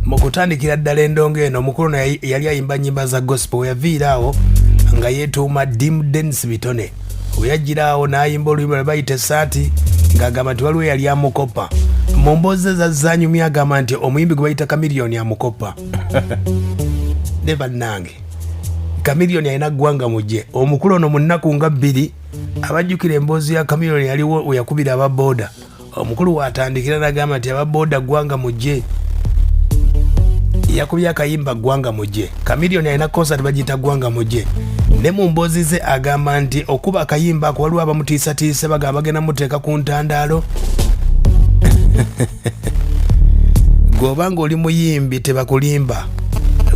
Mu kutandikira ddala endongo eno, omukulu ono yali ayimba nnyimba za gospel. Weyaviira awo nga yeetuuma Dim Denis Bitone. Weyajjira awo n'ayimba oluyimba lwe bayita Essaati, ng'agamba nti waliwo eyali amukopa. Mu mboozi ze zazzanyumya, agamba nti omuyimbi gwe bayita Kamiliyoni amukopa. Ne bannange, Kamiliyoni alina Ggwanga Mujje. Omukulu ono mu nnaku nga 2, abajjukira emboozi ya Kamiliyoni yaliwo we yakubira aba booda. Omukulu watandikira nagamba nti aba booda, Ggwanga Mujje. Yakubye akayimba Ggwanga Mujje. Kamiliyoni alina concert bagiyita Ggwanga Mujje. Ne mu mboozi ze agamba nti okuba akayimba ako waliwo abamutiisatiisa, bagamba bagenda muteeka ku ntandaalo. Gwe nga oli muyimbi, tebakulimba.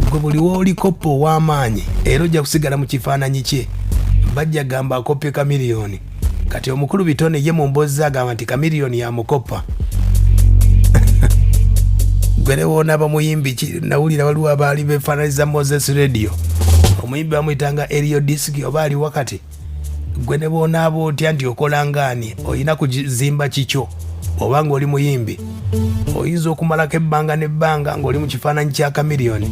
Gwe buli woolikopa ow'amaanyi, era ojja kusigala mu kifaananyi kye. Bajja gamba akopye Kamiliyoni. Kati omukulu Bitone ye mu mboozi ze agamba nti Kamiliyoni yamukopa. Gwe ne woonaba muyimbi ki, nawulira waliwo abaali befaananiza Moses Radio, omuyimbi bamuyitanga Erio Disiki oba ali wakati. Gwe ne bwonaaba otya nti okola ngaani, olina kuzimba kikyo. Oba nga oli muyimbi, oyinza okumalako ebbanga n'ebbanga ng'oli mu kifaananyi kya Kamiliyoni.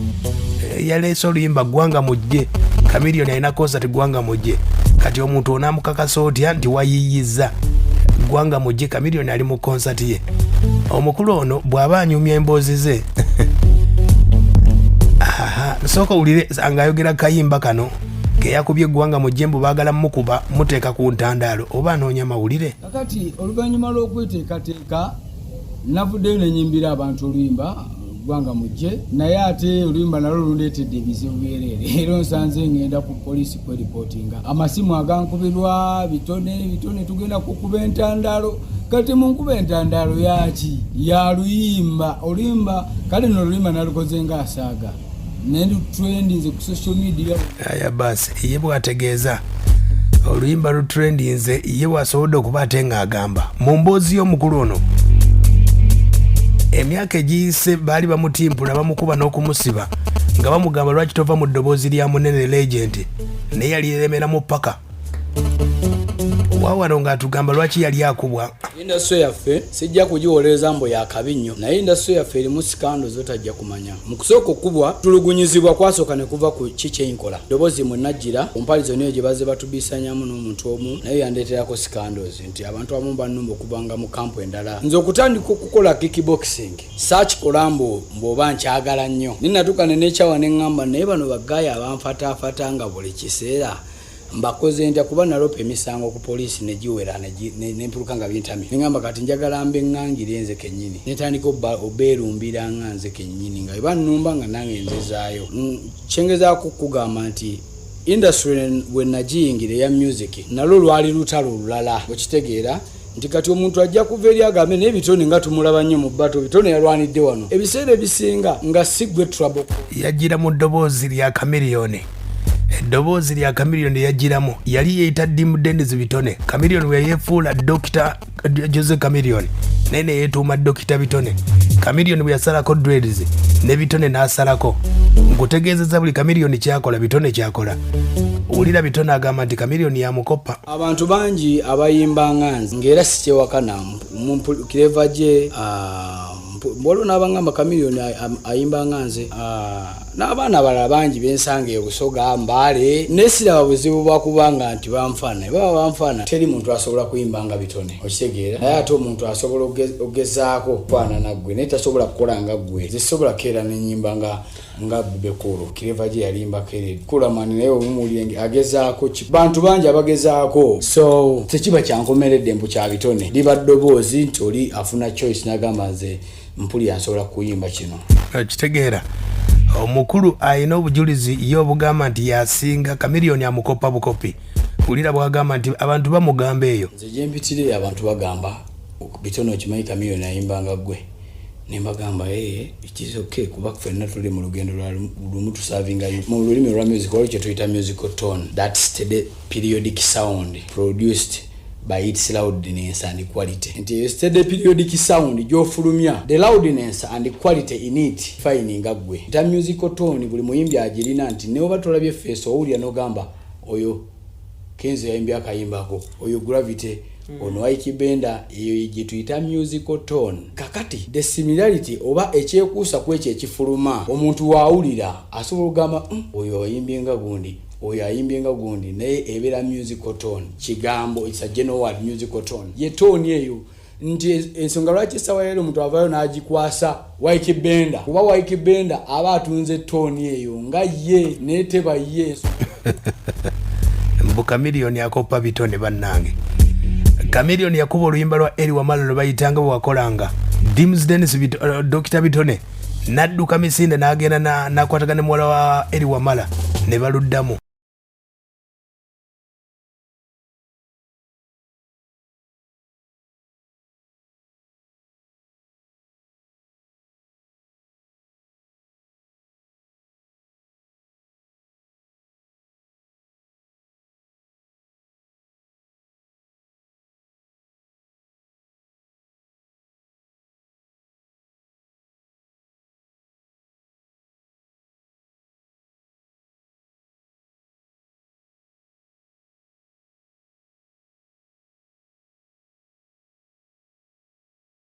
Yaleese oluyimba Ggwanga Mujje. Kamiliyoni alina concert Ggwanga Mujje. Kati omuntu onaamukakasa otya nti wayiiyiza Ggwanga Mujje? Kamiliyoni ali mu concert ye. Omukulu ono bw'aba anyumya emboozi ze, aha, sooka owulire ng'ayogera kayimba kano keyakubye, Eggwanga Mujje, mbu baagala mukuba muteeka ku ntandaalo oba anoonya mawulire. Kakati oluvannyuma lw'okweteekateeka, navuddeyo nenyimbira abantu oluyimba Ggwanga Mujje, naye ate oluyimba nalwo lundeetedde ebizibu byereere, era onsanze ngenda ku poliisi kweripootinga amasimu agankubirwa: "Bitone, Bitone, tugenda kukuba entandaalo." Kati munkuba entandaalo yaki? Ya luyimba? Oluyimba kale no oluyimba nalukoze nga asaaga, naye lutrendinze ku social media. Aya basi, ye bwategeeza oluyimba lutrendinze, ye bwasobodde okuba ate ng'agamba mu mboozi y'omukulu ono, emyaka egiyise baali bamutimpula, bamukuba n'okumusiba nga bamugamba, "Lwaki tova mu ddoboozi lya munene legend?" Naye yali eremera paka wawano ng'atugamba lwaki yali akubwa. Industry yaffe sijja kugiwolereza mbu yakabi nnyo, naye industry yaffe erimu scandal zotajja kumanya. Mu kusooka okubwa tulugunyizibwa kwasooka ne kuva ku ki kyenkola, ddoboozi mwe najjira ku mpali zonna eyo gye bazze batubiisanyamu n'omuntu omu, naye yandeeterako scandals nti abantu abamu bannumba okuvanga mu kampu endala. Nze okutandika okukola kickboxing saakikola mbu mbw'oba nkyagala nnyo, naye natuuka ne nekyawa ne ŋŋamba, naye bano bagaayi abanfataafata nga buli kiseera mbakoze ntya? Kuba nalopa emisango ku poliisi negiwera nempuluka nga bintamye. Neŋamba kati njagala mbe ŋŋangire nze kennyini, netandika obeerumbira nga nze kennyini, nga bannumba nga nange nzezaayo. Kyengezaako kugamba nti industry bwe nagiyingira eya music, nalwo lwali lutalo lulala. Okitegeera nti kati omuntu ajja kuva eri agambe, "Naye Bitone nga tumulaba nnyo mu bato, Bitone yalwanidde wano." Ebiseera ebisinga nga si gwe trouble. Yajjira mu ddoboozi lya Kamiliyoni. Eddoboozi lya Kamiliyoni yajjiramu. Yali yeeyita Dim Denis Bitone. Kamiliyoni bwe yeefuula Dr Jose Kamiliyoni, naye neyeetuuma Dr Bitone. Kamiliyoni bwe yasalako dreads, ne Bitone n'asalako. Nkutegeezeza, buli Kamiliyoni kyakola, Bitone kyakola. Wulira Bitone agamba nti Kamiliyoni yamukopa. Abantu bangi abayimba nga nze, ng'era sikyewakana Clever gye waliwo n'abangamba Kamiliyoni ayimba nga nze, n'abaana abalala bangi bensanga e Busoga, Mbaale, naye siraba buzibu bwakubanga nti banfaana. Baba banfaana, teri muntu asobola kuyimba nga Bitone, okitegeera? Naye ate omuntu asobola ogezaako okufaanana ggwe, naye tasobola kukola nga ggwe. Nze sisobola keera nenyimba nga Bebe Cool. Clever gye yalimbako ere Kulamani, naye obumuwulire agezaako ki, bantu bangi abagezaako. So tekiba kyankomeredde mbu kya Bitone, liba ddoboozi nti oli afuna choice n'agamba, "Nze mpulira nsobola kuyimba kino." Kitegeera omukulu alina obujulizi ye obugamba nti yasinga Kamiliyoni, amukopa bukopi. Wulira bwagamba nti abantu bamugamba eyo. Nze gyempitire abantu bagamba, "Bitono, okimanyi Kamiliyoni ayimbanga ggwe?" Nembagamba, "Ee, it is okay," kuba ffenna tuli mu lugendo lwa lumu tusavinga. Mu lulimi olwa music waliwo kyetuyita musical tone, that steady periodic sound produced by its loudness and quality, nti eyo steady periodic sound gyofulumya, the loudness and quality in it fine nga ggwe nta musical tone. Buli muyimbi agirina, nti neoba tolabye face, owulira nogamba, "Oyo Kenzo yayimbye akayimbako, oyo Gravity." Ono Ykee Benda, eyo gye tuyita musical tone. Kakati the similarity oba ekyekuusa ku ekyo ekifuluma, omuntu waawulira asobola okugamba, oyo ayimbye nga gundi, oyo ayimbye nga gundi," naye ebeera musical tone. Kigambo, it's a general word, musical tone, ye tone eyo. Nti ensonga lwaki essaawa yero omuntu avaayo n'agikwasa Ykee Benda, kuba Ykee Benda aba atunze tone eyo nga ye, naye teba ye. Mbu Chameleone akoppa bitone. Bannange, Chameleone yakuba oluyimba lwa Elly Wamala lwe bayitanga bwe wakolanga Dims Denis Dr Bitone, nadduka misinde n'agenda nakwatagana ne muwala wa Elly Wamala ne baluddamu.